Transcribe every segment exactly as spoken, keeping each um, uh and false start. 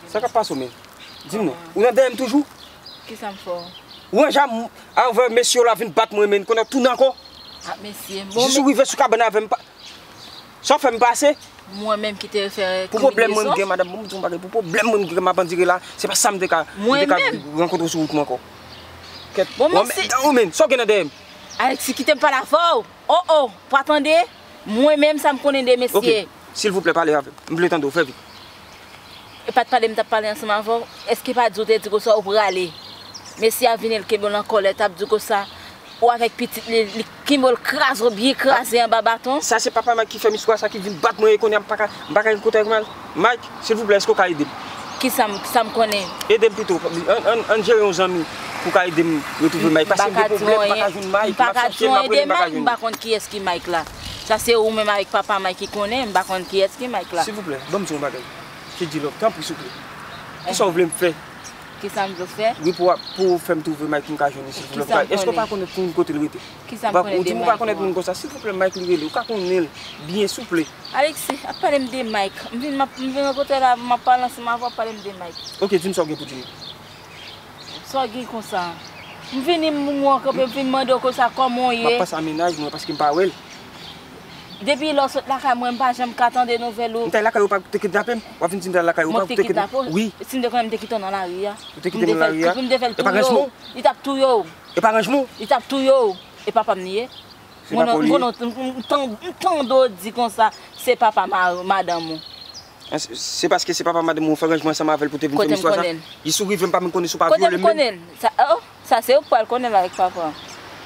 Sa k ap pase w menm? Di m non. Ou nan dèyè m toujou? Kisa m fè w? Ou anja m avè mesye w la vin bat mwen, men konnen w tounen ankò. Ah, mesye, bon, jis ou rive sou kabann avè m, pa, sa w fè m pase? Mwen menm ki te fè kombinezon. Pou pwoblèm mwen m gen, madanm, bon, m di yon bagay, pou pwoblèm mwen m gen m ap andire la, se pa sa m te ka, m te ka rankontre sou wout mwen ankò. Kèt, bon, w ap mèt dan ou, men, sa w gen nan dèyè m? Alexis, kite m pale avè w. Oh, oh, pa tande? Mwen menm, sa m konnen de mesye. Ok, silvouplè, pale avè m. M vle tande w, fè vit. E pa t pale m t ap pale ansanm avè w? Èske pa di w te di konsa ou prale? Mesye a vini, l kenbe w nan kòlèt, ap di w konsa, ou avèk pitit li, li kenbe w, l kraze w, byen kraze anba baton. Sa se papa Mike ki fè m istwa sa, ki vin bat mwen, e kounye a m pa ka, m pa ka gen kontèk mal. Mike, silvouplè, èske w ka ede m? Kisa m, sa m konnen? Ede m pito. Ann, ann, ann jere yon zanmi pou ka ede m retwouve Mike. Paske m gen pwoblèm, m pa ka jwenn Mike. M ap chache l, m ap rele, m pa ka jwenn li. M pa ka di w anyen de mal, m pa konn kiyès ki Mike la. Sa se ou menm avèk papa Mike ki konnen, m pa konn kiyès ki Mike la. Silvouplè, ban m di yon bagay. K D Love, tanpri, souple. Kisa w vle m fè? Kisa m vle w fè? Wi, pou, pou w fè m twouve Mike pou m ka jwenn li, silvouplè. Èske w pa konèt moun kote l rete? Kisa m konnen de Mike, mwen? Ou di m ou pa konèt moun konsa. Silvouplè, Mike li rele, ou ka konnen l byen, souple. Alexis, ap pale m de Mike. M vin, m ap, m vin rankontre la, m ap pale ansanm avè w, ap pale m de Mike. Ok, di m sa w gen pou di m. Sa w gen konsa? M vini, m wè w kanpe, m vin mande w konsa, kòman w ye? M ap panse a mennaj mwen paske m pa wè l. Depi lè w sot lakay mwen, m pa janm ka tande nouvèl ou. M t al lakay ou, ou pa te kidnape m? W ap vin di m t al lakay ou, ou pa te kidnape m? Wi. Si m te konnen, m te kite w nan lari a. Ou te kite m nan lari a? M te fè l, m te fè l touye w. Li t ap touye w. E pa ranjman w? Li t ap touye w. E papa m li ye. Se pa pou li. M konnen, m, m, m tan-, m tande w di konsa, se papa ma-, madanm ou. An, se, se paske se papa madanm ou fè ranjman ansanm avè l pou te vin fè m istwa sa? Kote m konnen l? Jis ou rive, m pa menm konnen si w pa vyole m menm. Kote m konnen l? Sa, oh, sa se ou k pral konnen l avèk papa.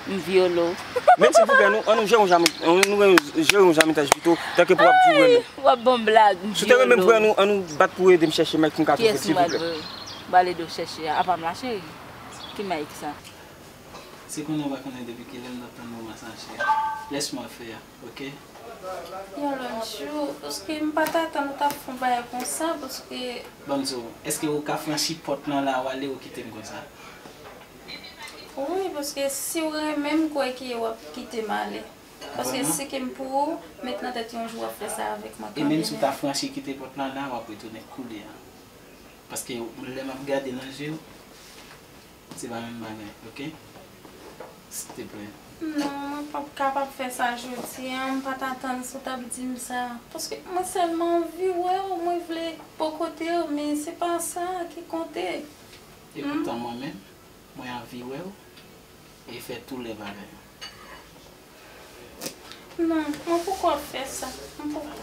M vyole w. Men silvouplè, nou, ann nou jere yon zanmi, ann nou jere yon zanmitay pito, tanke pou w ap di w renmen. Ay, w ap ban m blag, m vyole w. Si w te renmen m vre, ann nou, ann nou bat pou ede m chèche Mike pou m ka twouve l, silvouplè. Kiyès Mike vre? M pral ede w chèche a, apa m la, cheri? Ki Mike sa? Se konnen w pa konnen depi kilè m t ap tann moman sa, cheri. Laisse-moi faire, ok? Yon lòt jou, paske m pa t atann ou t ap fè yon bagay konsa, paske... Ban m di w, èske ou ka franchi pòt lan la, w ale, ou kite m konsa? Wi, paske si w renmen m, m kwè ke w ap kite m ale. Paske si ke m pou ou, met nan tèt yon jou w ap fè sa avèk mwen kanmenm. E menm si w ta franchi kite pòt lan la, w ap retounen koulye a. Paske lè m ap gade nan je w, se pa menm bagay, ok? Silteplè. Non, mwen p ap kapab fè sa jodi a. M pa t atann si w t ap di m sa. Paske mwen sèlman anvi wè w, mwen vle bò kote w, men se pa sa ki konte. E poutan mwen menm, mwen anvi wè w e fè tou lè bagay. Non, mwen poko ap fè sa. Mwen poko.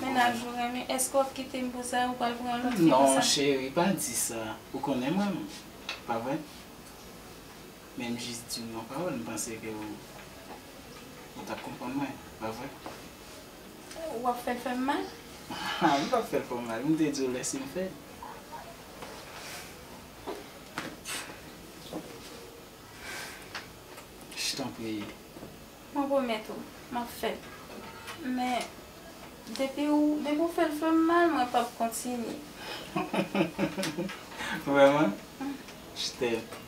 Mennaj ou renmen, èske w ap kite m pou sa, ou pral pran yon lòt fi pou sa? Non, cheri, pa di sa. Ou konnen mwen, pa vre? Men m jis di w yon pawòl, m panse ke w, ou t ap konprann mwen, pa vre? W ap fè l fè m mal? M p ap fè l fè w mal, m te di w lè si m fè l. Ch, tanpri. Mwen pwomèt ou, m ap fè l. Men, depi ou, depi ou fè l fè m mal, mwen p ap kontinye. Vrèman? Je t'aime.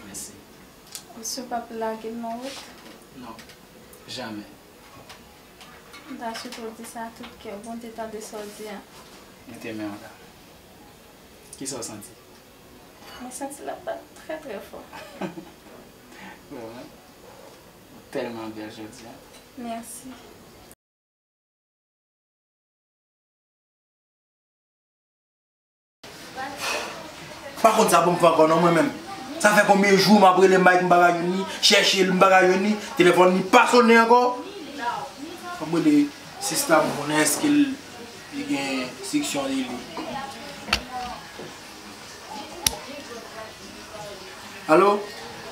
Mèsi. Misye p ap lage m nan wout? Non, jamè. M ta swete w di sa tout kè w, Bondye tande sa w di a. Mete men w la. Kisa w santi? Mwen santi l ap bat trè, trè fò. Vrèman? Ou tèlman bèl jodi a. Mèsi. Pa konn sa pou m fè ankò non mwen menm. Sa fè konbyen jou m ap rele Mike m pa ka jwenn li, chèche l m pa ka jwenn li, telefòn li pa sonnen ankò. M ap rele sista pou konnen èske l, li gen enstriksyon li li. Alo?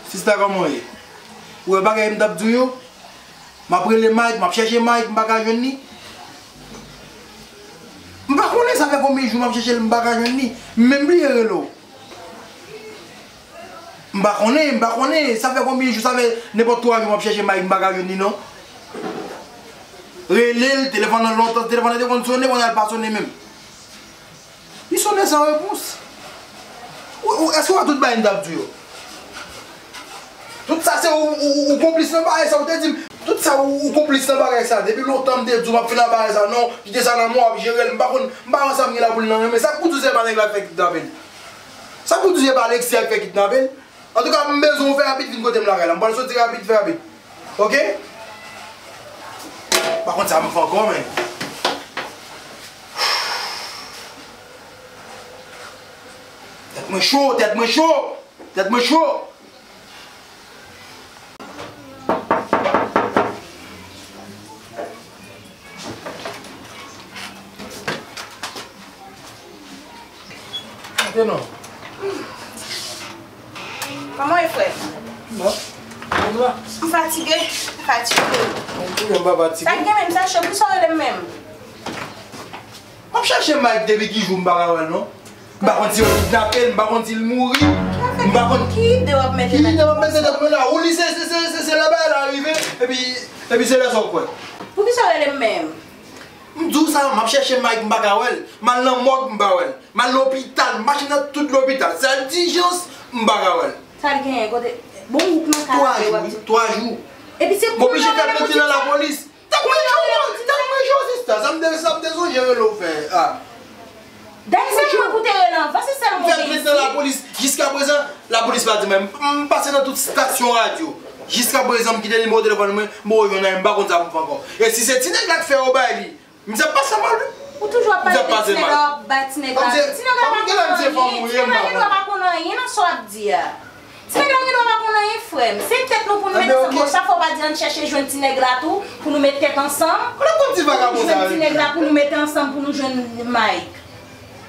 Sista, kòman w ye? Ou wè bagay m t ap di w yo? M ap rele Mike, m ap chèche Mike, m pa ka jwenn li. M pa konnen sa fè konbyen jou m ap chèche l, m pa ka jwenn li. M menm bliye rele w. M pa konnen, m pa konnen. Sa fè konbyen jou, sa fè nenpòt twa jou m ap chèche Mike, m pa ka jwenn li non. Rele l, telefòn nan lontan, telefòn nan te konn sonnen, kounye a l pa sonnen menm. Li sonnen san repons. Ou, ou, èske w wè tout bagay m t ap di w yo? Tout sa se ou, ou, ou, ou konplis nan bagay sa, ou te di m. Tout sa ou, ou konplis nan bagay sa. Depi lontan m te di w m ap fin nan bagay sa, non, kite sa nan men w, w ap jere l. M pa konn, m pa wè sa m gen la pou l nan men. Sa k pou di w se pa nèg la k fè kidnape l? Sa k pou di w se pa Alexia k fè kidnape l? Antouka, m bezwen w fè rapid vin kote m lakay la. M pral soti rapid, fè rapid. Oke? M pa konn sa m fè ankò, men. Tèt mwen cho, tèt mwen cho, tèt mwen cho. Antre non. Kòman w ye, frè? Bon. Kòman w ye? M fatige. M fatige. M fatige, m pa fatige. Sa k gen menm, sa cho, poukisa w rele m menm? M ap chache Mike depi ki jou m pa ka wè l non. M pa konn si yo kidnape l, m pa konn si l mouri. M pa konn ki ide w ap mete nan tèt mwen la. Ou li se, se, se, se, se lè bagay la rive, epi, epi se lè sa w kwè. Poukisa w rele m menm? M di w sa, m ap chache Mike, m pa ka wè l. M al nan mòg, m pa wè l. M al lopital, m mache nan tout lopital. Sal dijans, m pa ka wè l. Sa l genyen, kote? Bon, ou k nan kay la, w ap di. Twa jou, wi, twa jou. Epi se kounye a w rele pou di sa? M oblije fè plent li nan lapolis. Tèt mwen cho, tèt mwen cho, sista. Sa m te, sa m te sonje rele w fè a. Dayè, se mwen pou te rele anvan, se sèl mwen ki gen isi. M fè plent nan lapolis. Jiskaprezan, lapolis pa di mwen. M, m pase nan tout estasyon radyo. Jiskaprezan, m kite nimewo telefòn mwen, m poko jwenn anyen, m pa konn sa pou m fè ankò. E si se ti nèg la k fè yo bay li, misye ap pase mal, wi. Ou toujou ap pale de ti nèg la, w ap bay ti nèg la. Ti nèg la pa konn anyen. Ti nèg la gen dwa pa konn anyen nan sa w ap di a. Ti nèg la gen dwa pa konn anyen, frè m. Se tèt nou pou nou mete ansanm. Bon, chak fwa w pa di ann chèche jwenn ti nèg la tou, pou nou met tèt ansanm. Kote m konn ti vagabon sa yo ye? Jwenn ti nèg la pou nou mete ansanm pou nou jwenn Mike.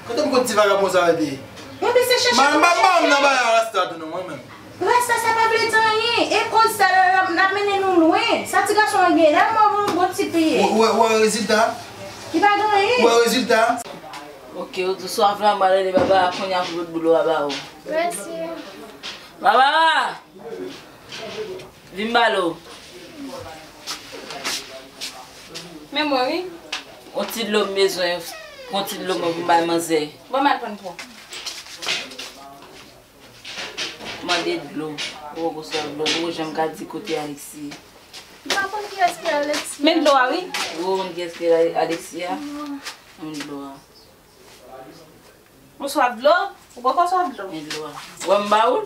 Kote m konn ti vagabon sa yo ye? Enben, se chèche pou nou chèche. M pa, m pa, m pa nan bagay rasta tou non, mwen menm. Rasta sa pa vle di anyen. E koz sa la, l ap, l ap mennen nou lwen. Sa ti gason an gen la, mwen, mwen, bon ti piye. Ou, ou, ou wè rezilta? Li pa gen anyen. Ou wè rezilta? Ok, ou tou swaf la, m pral rele Baba, kounye a pou l boule w a ba ou. Mèsi. Baba! Vin m ba l ou. Men mwen, wi. Yon ti dlo m bezwen, yon ti dlo mwen pou m bay manzè. Bon, m al pran pou ou. Mande dlo. Ou poko sòl dlo. Ou janm ka di kote Alexis ye. M pa konn kiyès ki Alexis. Men dlo a, wi. Ou konn kiyès ki Alexis a? Men dlo a. Ou swaf dlo? Ou poko swaf dlo? Men dlo a. Ou wè m ba ou l?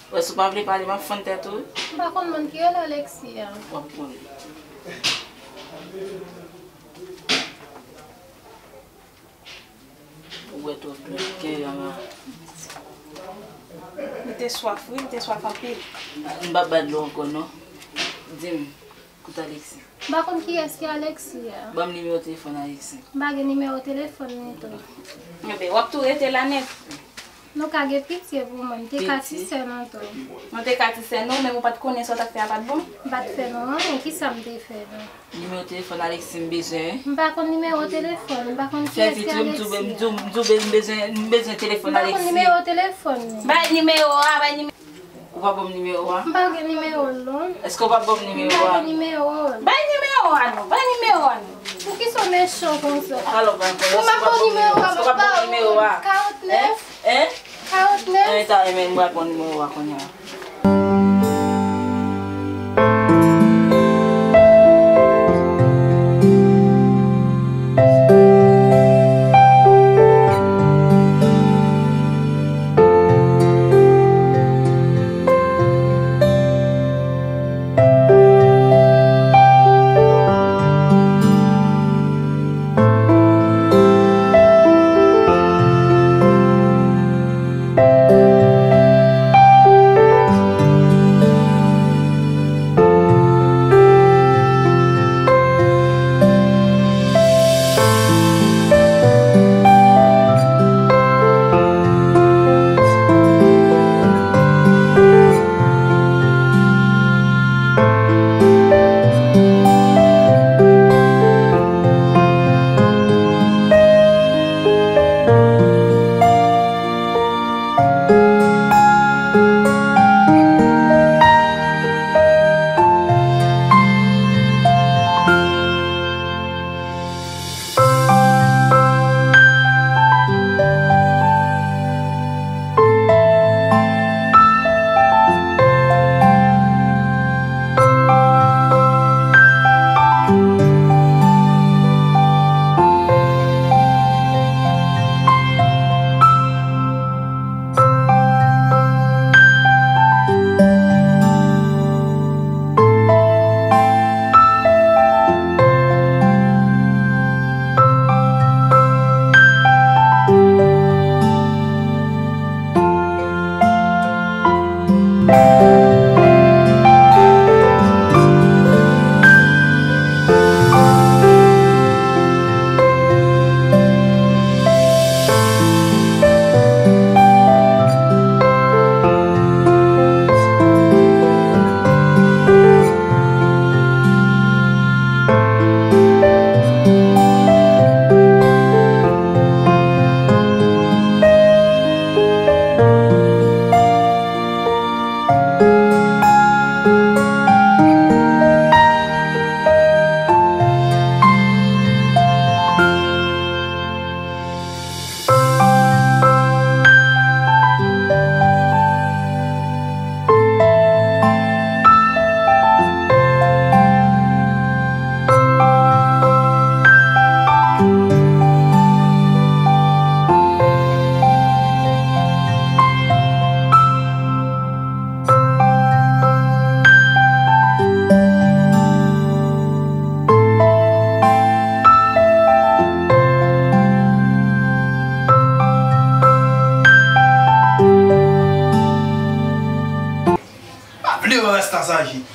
Ou wè si w pa vle pale, m ap fann tèt ou, wi. M pa konn moun ki rele Alexis a. W ap konnen. Ou bwè twòp dlo, kenbe a ma. M te swaf, wi, m te swaf anpil. M p ap ba dlo ankò, non. Di m, kote Alexis? M pa konn kiyès ki Alexis a. Ban m nimewo telefòn Alexis. M pa gen nimewo telefòn li tou. Enben, w ap tou rete la nèt. Nou ka gen pitye pou mwen, m te ka ti sè nou tou. Nou te ka ti sè nou, men ou pa t konnen sa w t ap fè a pa t bon? M pa t fè nou anyen, kisa m te fè nou? Nimewo telefòn Alexis m bezwen wi. M pa konn nimewo telefòn, m pa konn kiyès ki Alexis a. Fè vit wi, m di w, m di w, m di w, m bezwen, m bezwen telefòn Alexis. M pa konn nimewo telefòn li. Bay nimewo a, bay nimewo. Ou pa ban m nimewo a? M pa gen nimewo l non. Èske ou pa ban m nimewo a? M pa gen nimewo l. Bay nimewo a non, bay nimewo a non. Poukisa w mechan konsa? Alò, ban m konnen. Ou pa ban m nimewo a, m pa ba ou. Karant nèf. Hein? Karant nèf. Ann, ta renmen m pral pran nimewo a kounye a.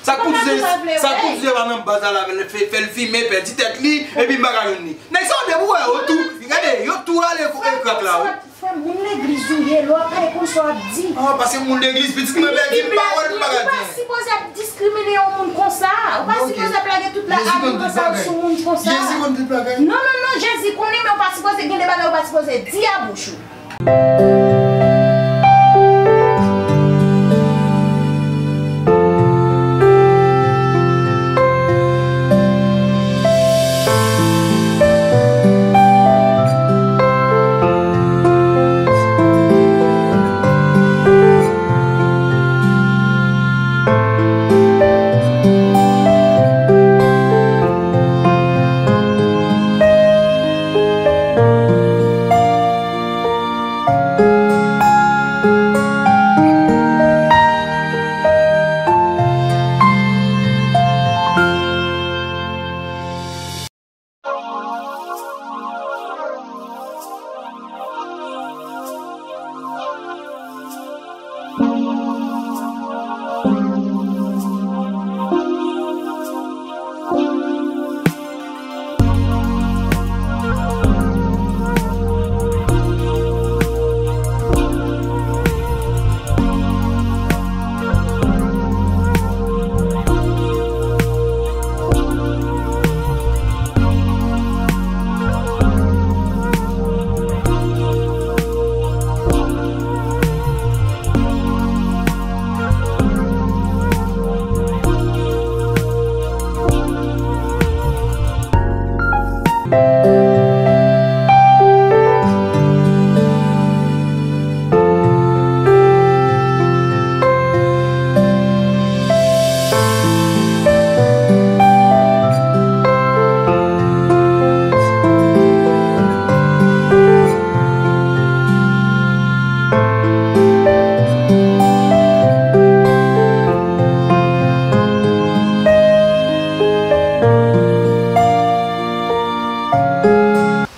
Sa k pou di se, sa k pou di se pa nan baz la, la fè, fè l fimen, pèdi tèt li, epi m pa ka jwenn li. Nèg sa yo deboure yo tou. Gade, yo tou ale kou e krak la, wi. Frè m, moun legliz ou ye, lè w ap pale konsa w ap di. Ah, paske moun legliz, pitit mwen pèdi, m pa wè l, m pa ka di. Ou pa sipoze ap diskrimine yon moun konsa. Ou pa sipoze ap lage tout la abri konsa sou moun konsa. Jezi konn tout bagay. Non, non, non, Jezi konnen, men ou pa sipoze gen de bagay ou pa sipoze di a bouch ou.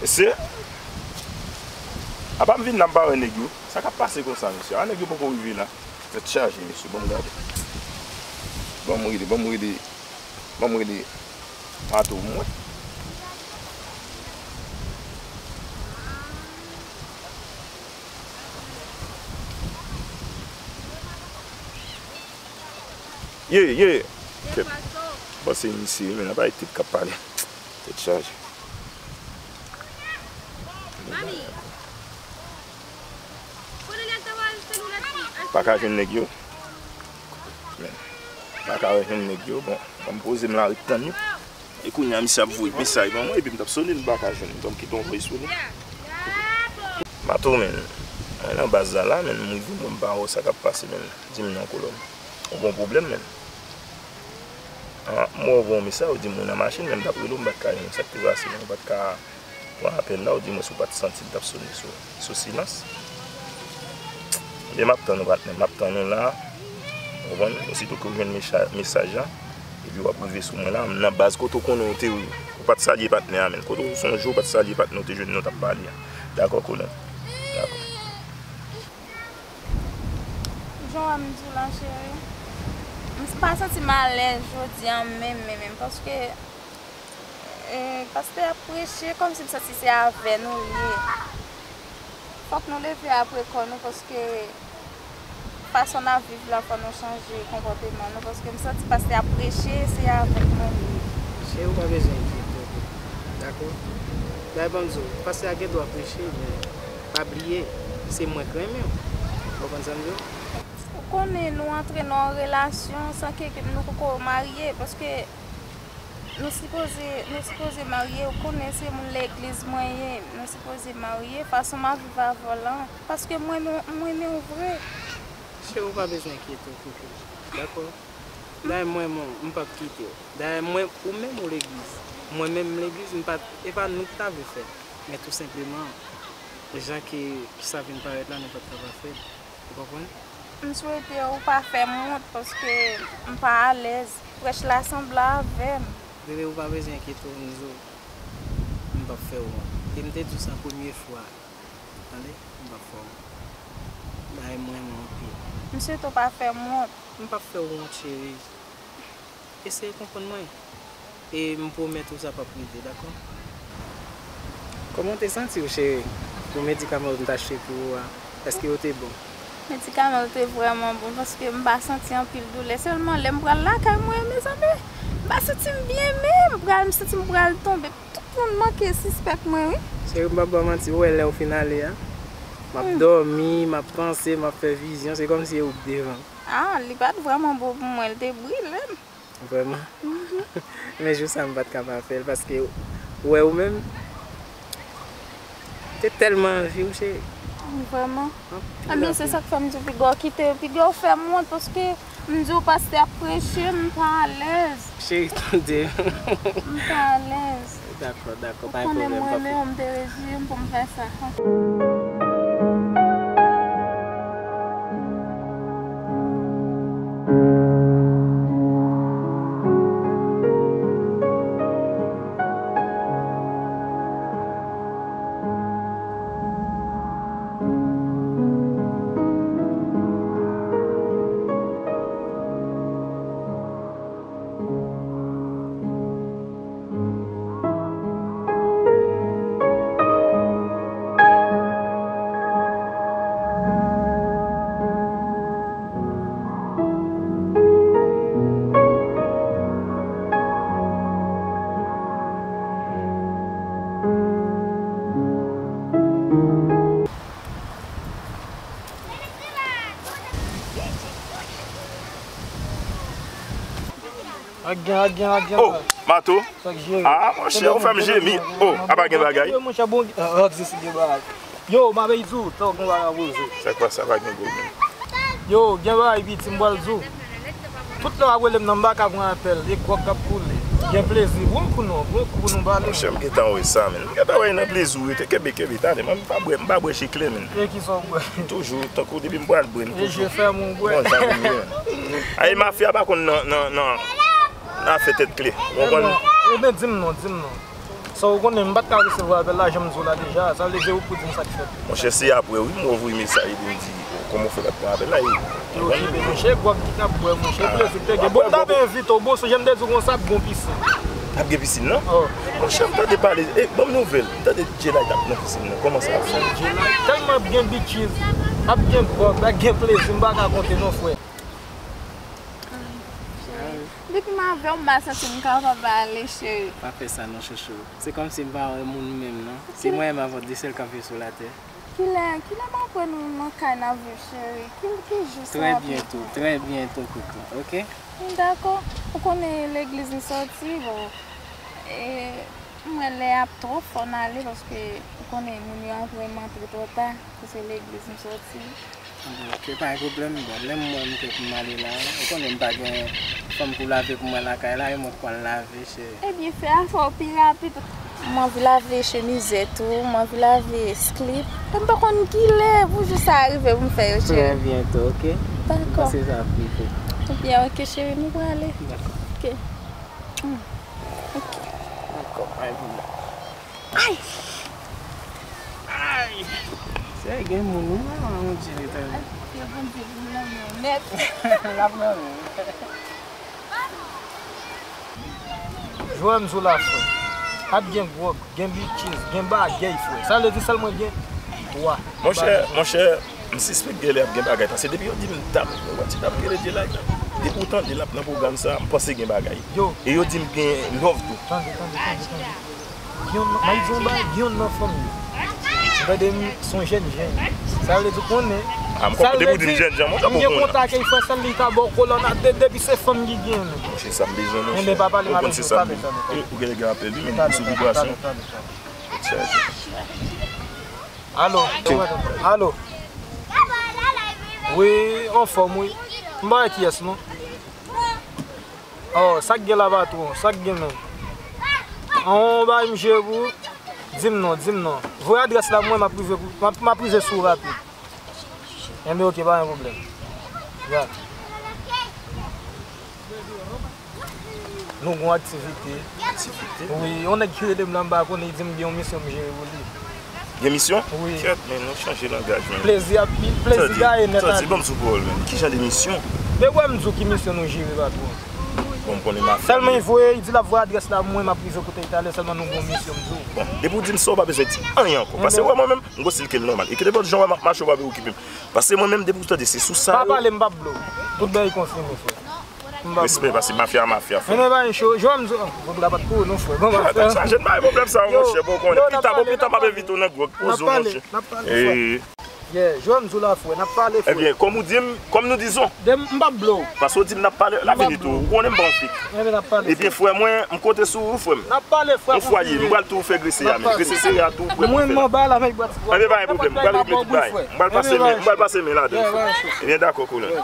Mesye, apa m vin la m pa wè nèg yo? Sa k ap pase konsa, mesye? A, nèg yo poko rive la. Tèt chaje, mesye. Ban m gade. Ban m rele, ban m rele, ban m rele Mato pou m wè. Ye, ye. Kèt. Bon, se misye, men, nan pa tit k ap pale. Tèt chaje. Pa ka jwenn nèg yo. Men, pa ka jwenn nèg yo. Bon, ban m poze m la, ret tann yo. E kounye a, misye ap voye mesaj ban mwen, epi m t ap sone, m pa ka jwenn. Donk, kite yon voye sone. Mato, men, mwen nan baz la, la, men, m rive, mwen, m pa wè sa k ap pase, men. Di m non, kolòn. Ou gon pwoblèm, men. Ah, mwen voye yon mesaj, ou di m ou nan machin, men m t ap rele w, m pa t ka jwenn ou. Sa k te pase, men, ou pa t ka pran apèl la, ou di mwen si w pa t santi l t ap sone sou, sou silans. Ebyen, m ap tann ou, patnè, m ap tann ou la. Ou konprann? Osito ke w jwenn mecha-, mesaj la, epi w ap rive sou mwen la, m nan baz kote w konnen w te, ou pa t salye patnè a, men. Kote w sonje w pa t salye patnè w te jwenn nou t ap pale a. Dakò, kolòn? Dakò. Jan w wè m di w la, cheri, m pa santi m alèz jodi a menm, menm, menm, paske, e, pastè a ap preche kòmsi m santi se avè nou l ye. Fòk nou leve apre kò nou, paske fason n ap viv la, fò nou chanje konpòteman nou, paske m santi pastè a ap preche, se avèk mwen l ye. Cheri, ou pa bezwen enkyete w, dakò? Dayè, ban m di w, pastè a gen dwa preche, men pa bliye, se mwen k renmen w. Ou konprann sa m di w? Ou konnen nou antre nan yon relasyon san ke nou poko marye, paske nou sipoze, nou sipoze marye, ou konnen se moun legliz mwen ye, nou sipoze marye, fason m ap viv avè w lan, paske mwen, mwen renmen w vre. Cheri, ou pa bezwen enkyete w, Kiki, dakò? Dayè, mwen, mwen, m p ap kite w. Dayè, mwen, ou menm ou legliz. Mwen menm m legliz, m pa t, e pa nou k ta vle fè. Men tou senpleman, jan ke sa vin parèt la, nou pa t ka pa fè l. Ou konprann? M swete ou pa fè m wont paske m pa alèz. Prèch la sanble avè m. Bebe, ou pa bezwen enkyete w, Nizo. M p ap fè w wont. E m te di w sa premye fwa. Tande? M p ap fè w wont. Dayè, m renmen w anpil. M swete w pa fè m wont. M p ap fè w wont, cheri. Eseye konprann mwen. E m pwomèt ou sa p ap rive, dakò? Kòman w te santi w, cheri, pou medikaman yo m t achte pou ou a? Èske yo te bon? Medikaman yo te vrèman bon, paske m pa santi anpil doulè. Sèlman, lè m pral lakay mwen, mezanmi, m pa santi m byen menm. M pral, m santi m pral tonbe. Tout moun manke sispèk mwen, wi. Cheri, m p ap ba w manti, ou wè lè w fin ale a? M ap dòmi, m ap panse, m ap fè vizyon, se kòmsi e ou k devan. Ah, li pa t vrèman bon pou mwen, li te brile m. Vrèman. Men jou sa m pa t ka pa fè l, paske ou wè ou menm, te tèlman anvi w, cheri. Vrèman. Anpil, anpil. Ebyen, se sa k fè m di w piga w kite, piga w fè m wont, paske m di w pastè ap preche, m pa alèz. Cheri, tande. M pa alèz. Dakò, dakò, pa gen pwoblèm, pa fè. Ou konnen m renmen w, m te rejwi m pou m fè sa. Ak gen, ak gen, ak gen. Oh, Mato. Sa k jere? Ah, monchè, ou fè m jemi. Oh, apa gen bagay? Monchè, bon, ah, ah, di si gen bagay. Yo, m ap di w, tank gon bagay poze. Sa k pase, apa gen gwo moun? Yo, gen bagay piti, m pral di w. Tout lè w ap rele m nan, m pa ka pran apèl, e gwòg k ap koule. Gen plezi, bon kou non, bon kou pou nou pale. Monchè, m gentan wè sa, men. M gentan wè nan plezi w rete, kenbe, kenbe, tande, m pa bwè, m pa bwè chikle, men. E kisa w bwè? Toujou, tankou depi m pral bwè, m toujou. E je fèmen w bwè. Bon, sa vin byen. Ay, mafya pa konn nan, nan, nan, nan afè tèt kle. Ou konprann? Ebyen, di m non, di m non. Sa w konnen, m pa t ka resevwa apèl la, jan m di w la deja. Sa vle di ou k pou di m sa k fèt. Monchè, se apre, wi, m wè w voye mesaj epi m di, kòman w fè pa t pran apèl la, e, ou konprann? Yo, monchè, gwòg ki t ap bwè, monchè, plezi te gen. Bon, m t ap envite w, bon, sonje m te di w konsa ap gon pisin. Ap gen pisin, non? Oh. Monchè, m tande pale, e, ban m nouvèl. M tande Djelay t ap nan pisin nan. Kòman sa ap fèt? Djelay, tèlman ap gen bitches, ap gen gwòg, ap gen plezi, m pa ka konte non, frè. Depi m avè w, m pa santi m kapab ale, cheri. Pa fè sa non, chouchou. Se kòmsi m pa wè moun menm, non. Se mwen menm avè w de sèl k ap viv sou latè. Kilè, kilè m ap wè nou nan kay n ap viv, cheri? Ki, ki jou sa ap rive? Trè byento, trè byento, koukou, oke? Dakò. Ou konnen legliz m sòti, bon, e, m wè lè ap twò fò n ale, paske ou konnen moun yo ap wè m antre twò ta, paske legliz m sòti. Oke, pa gen pwoblèm, bon, lè m wè m prè pou m ale la, ou konnen m pa gen fanm pou lave pou mwen lakay la, e mwen k pral lave, cheri. Ebyen, fè afè w pi rapid. M anvi lave chemizèt ou, m anvi lave slip. E m pa konn kilè pou jou sa a rive pou m fè yo, cheri. Trè byento, oke? Dakò. M panse sa ap rive. Ebyen, oke, cheri, nou prale. Dakò. Oke. Hmm. Oke. Dakò, pa gen pwoblèm. Ay! Ay! Se gen moun, wi, mwen, on dirè, tande. Yo konn di pou lanmè nèt. L ap lanmè. Jwè m sou la, frè. Ap gen gwòg, gen bitches, gen bagay, frè. Sa vle di sèlman gen twa. Monchè, monchè, m sispèk genlè ap gen bagay, paske depi yo di m dam, yo wè ti dam ki rele Djelay la. Depi w tande l ap nan pwogram sa, m panse gen bagay. Yo. E yo di m gen love tou. Tande, tande, tande, tande. Gen yon, m ap di yon bagay, gen yon nan fanmi yo. M tande m, se yon jèn jan. Sa vle di konnen. Ah, m konprann depi w di m jèn jan, mwen, m gen kontak e frè, sèl li ka ba w kolòn a de, depi se fanm ki gen menm. Monchè, sa m bezwen, monchè. Enben, pa pale m avè l, pa pale, pa pale. Ou genlè gen apèl, wi, men li sou vibrasyon. Alo. Alo. Wi, anfòm, wi. M pa wè kiyès, non. Oh, sa k gen la, patwon? Sa k gen menm? An, bay m jere pou ou. Di m non, di m non. Voye adrès la pou mwen, m ap rive pou, m ap, m ap rive sou ou rapid. Enben, oke, pa gen pwoblèm. Ya. Nou gon aktivite. Aktivite? Wi, yon nèg ki rele m la, m pa konnen, li di m gen yon misyon m jere pou li. Gen misyon? Wi. Kèt, men nou chanje langaj, men. Plezi ap, plezi gaye nèt ale. Tande, ban m sou pawòl, men. Ki jan de misyon? Men wè m di w ki misyon nou jere, patwon. Bon, m konnen mafya. Sèlman li voye, li di l ap voye adrès la, mwen m ap rive kote l talè, sèlman nou gon misyon, m di w. Bon, depi w di m sa, w pa bezwen di anyen ankò. Paske wè mwen menm, m gon stil ke l nòmal. E kilèpòt jan w wè m ap mache, w pa okipe m. Paske mwen menm, depi w tande se sou sa. Pa pale, m p ap blow. Tout bagay konfime, frè. M p ap blow. Respè, paske mafya, mafya, frè. Men pa cho, jwè m zo. Bon, la pa t pou nou, frè. Bon, mafya. Sa, jen pa gen pwoblèm sa, monchè, bon, konnen. Pita, bon, pita, m ap envite w nan gwòg, poze w, monchè. N ap pale, frè. Yeah, jwè m zo la, frè. N ap pale, frè. Ebyen, kòm ou di m, kòm nou dizon. De m p ap blow. Paske w di m n ap pale, l ap vini tou. Ou konnen m pa yon fake. Ebyen, frè mwen, m konte sou ou, frè m. N ap pale, frè. Yon fwa ye, m pral tou fè grese a, men grese sere a tou, frè m. Mwen, m anba la, men bwat. Ebyen, pa gen pwoblèm, m pral regle tout bagay. M pral pase men, m pral pase men ladan, frè. Ebyen, dakò, kolonèl.